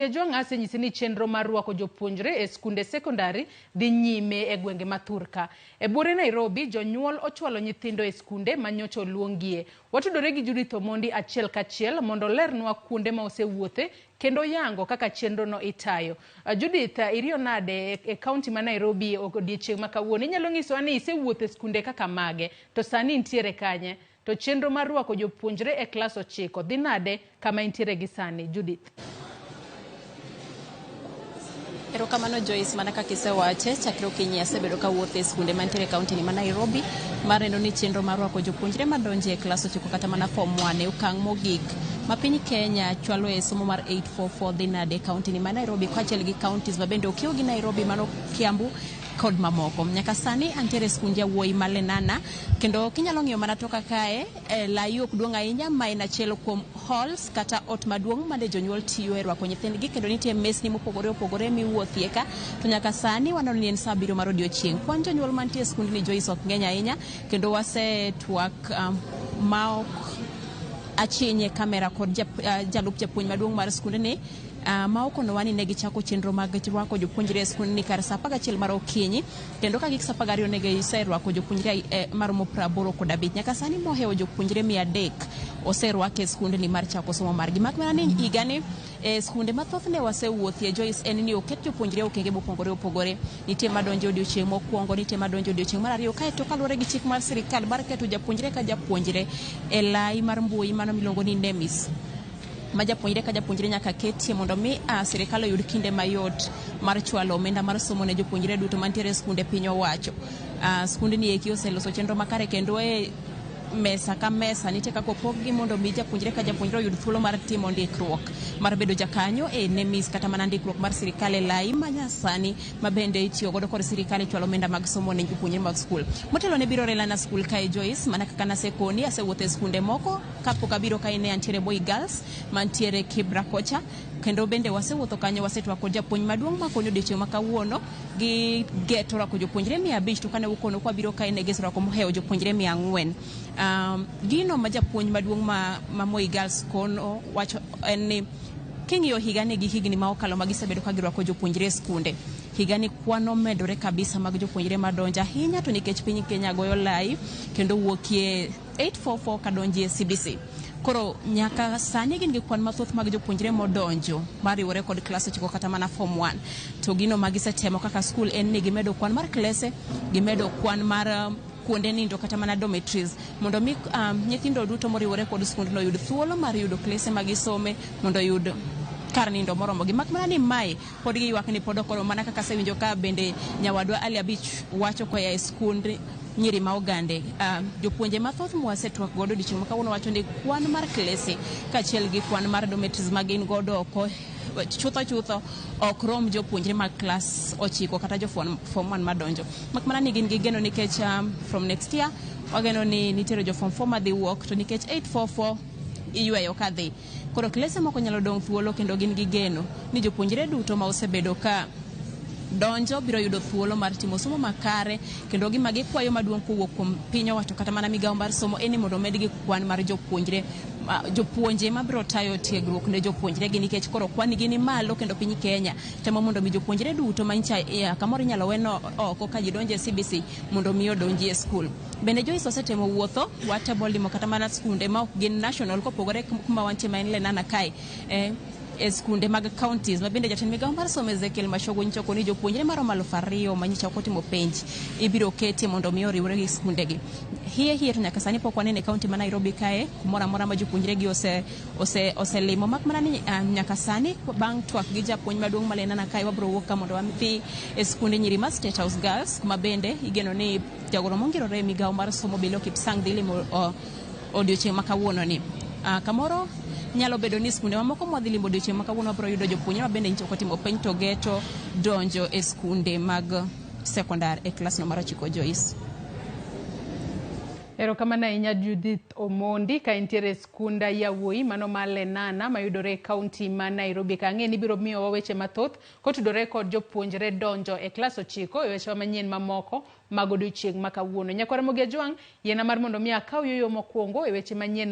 Ojwang' asenyisi ni chenro mar rwako jopuonjre e skunde sekondari dhi nyime e gwenge ma thurka. E buore Nairobi, jonyuol ochwalo nyithindo e skunde ma nyocha oluongie. Watudore gi Judith Omondi achiel kachiel mondo olernwa kuonde ma osewuothe kendo yango kaka chenrono itayo. Judith, iriyo nade e kaunti ma Nairobi odiechieng' ma kawuono? Inyalo nyisowa ni isewuotho e skunde kaka mage to sani intiere kanye? To chenro mar rwako jopuonjre e klas 9 dhi nade kama intiere gi sani, Judith? Erokamano Joyce, mana kaka isewache, chakre okinyi asebedo kawuotho e skunde mantiere e kaunti ni ma Nairobi mar neno ni chenro mar rwako jopuonjre madonjo e klas 9 kata mana form 1 e okang' mogik ma piny Kenya chwalo e somo mar 844 dhi nade e kaunti ni ma Nairobi kaachiel gi counties ma bende okiewo gi Nairobi mano Kiambu kod mamoko. Nyaka sani antiere e skund yawuoyi ma Lenana kendo kinyalo ng'iyo mana toka kae e, lai ok duong' ahinya ma en achiel kuom halls kata ot maduong' mane jonyuol tiyo e rwako nyithindgi kendo nitie mesni mopogore opogore miwuothie ka to nyaka sani waneno ni en saa 7 mar odiochieng'. Kwan jonyuol mantie e skundni Joyce ok ng'eny ahinya kendo wasetwak ma ok achinye kamera kod jalup japuonj maduong' mar skundni ma okonowa ni ne gichako chenro mag rwako jopuonjre e skundni kar saa 11 mar okinyi kendo ka gik saa 12 ne giserwako jopuonjre maromo 85. Nyaka sani mohewo jopuonjre 300 oserwak e skundni mar chako somo margi. Mak mana ni higani e skunde mathoth ne wasewuothie Joyce en ni oket jopuonjre e okenge mopogore opogore. Nitie madonjo odiochieng' mokwongo, nitie madonjo odiochieng' mar ariyo, kaeto kaluwore gi chik mar sirikal mar keto japuonjre ka japuonjre e lai mar mbui mano miluongo ni NEMIS ma japuonjre ka japuonjre nyaka ketie mondo mi sirikal oyud kinde mayot mar chwalo omenda mar somo ne jopuonjre duto mantiere e skunde piny owacho. Skundni eki oseloso chenro makare kendo e mesa ka mesa nitie kaka opog-gi mondo mi japuonjre ka japuonjre oyud thuolo mar timo ndikruok mar bedo jakanyo e NEMIS kata mana ndikruok mar sirikal e lai manyasani ma bende itiyo godo kod sirikal e chwalo omenda mag somo ne jopuonjre mag skul. Motelo ne biro Relana School kae Joyce, mana kaka nasekoni, asewuotho e skunde moko kapok abiro kae ne antiere Moi Girls mantiere Kibra kocha kendo bende wasewuotho kanyo wasetwak kod japuonj maduong' makoni odiochieng' ma kawuono gi geto rwako jopuonjre 500 to kane ukono kwa biro kae ne giserwako mohewo jopuonjre 400. Gino ma japuonj maduong' ma Moi Girls kono wacho en ni king'iyo higani gi higni ma okalo ma gisebedo ka girwako jopuonjre e skunde, higani kwan omedore kabisa mag jopuonjre madonjo ahinya to nikech piny Kenya goyo lai kendo wuokie 844 kadonjie CBC. Koro nyaka sani gin gi kwan mathoth mag jopuonjre modonjo mariwore kod klas 9 kata mana form 1. To gino ma gisetemo kaka skul en ni gimedo kwan mar klese, gimedo kwan mar kuonde nindo kata mana dormitories mondo mi nyithindo duto moriwore kod skundno oyud thuolo mar yudo klese ma gisome mondo oyud kar nindo moromogi. Mak mana ni mae pod giywak ni pod ok oromo mana kaka asewinjo ka bende nyawadwa Ali Abich wacho koa e skund nyiri ma Ogande. Jopuonje mathoth mwasetwak godo odiochieng' ma kawuono wacho ni kwan mar klese kaachiel gi kwan mar dormitories ma gin godo oko chutho chutho ok rom jopuonjre mag klas 9 kata jo form 1 madonjo. Mak mana ni gin gi geno nikech from next year wageno ni nitiere jo form 4 madhi wuok to nikech 844 iyweyo kadhi. Koro klese moko nyalo dong' thuolo kendo gin gi geno ni jopuonjre duto ma osebedo ka donjo biro yudo thuolo mar timo somo makare kendo gima gikwayo maduong' kowuok kuom piny owacho kata mana migawo mar somo en ni mondo omedgi kwan mar jopuonjre jopuonje mabiro tayo tiegruok ne jopuonjre gi nikech koro kwan gi ni malo kendo piny Kenya temo mondo mi jopuonjre duto ma ncha kamoro inyalo wen oko ka ji donjo e CBC mondo mi odonji e skul. Bende Joyce osetemo wuotho watemo limo kata mana skunde ma ok gin national kopogore kuma wantie ma en Lenana kae e skunde mag counties ma bende jatend migawo mar somo Ezekiel Machogu nyicho ni jopuonjre maromo 2000 ma nyicha ok otimo penj ibiro ketie mondo mi oriwre gi skundegi. Hie hie to nyaka sani pok waneno e kaunti ma Nairobi kae kumoro amora ma jopuonjre gi oselimo mak mana ni nyaka sani bang' twak gi japuonj maduong' ma Lenana kae wabiro wuok ka mondo wadhi e skunde nyiri ma State House Girls kuma bende igeno ni jagoro mongirore e migawo mar somo Bilo Kipsang dhi limo odiochieng' ma kawuono ni. Kamoro nyalo bedo ni skunde mamoko mwadhi limo odiochieng' ma kawuono wabiro yudo jopuonjre ma bende nyicha ok otimo penj to geto donjo e skunde mag sekondar e klasno mar 9 Joyce. Erokamano ahinya Judith Omondi ka intiere e skunda yawuoyi mano ma Lenana mayudore e kaunti ma Nairobi. Ka ang'e ni ibiro miyowa weche mathoth kotudore kod jopuonjre donjo e klas 9 e wechewa manyien mamoko mag odiochieng' ma kawuono. Nyakwar Ramogi Ajwang', yiena mar mondo mi akaw yueyo mokwongo e weche manyien.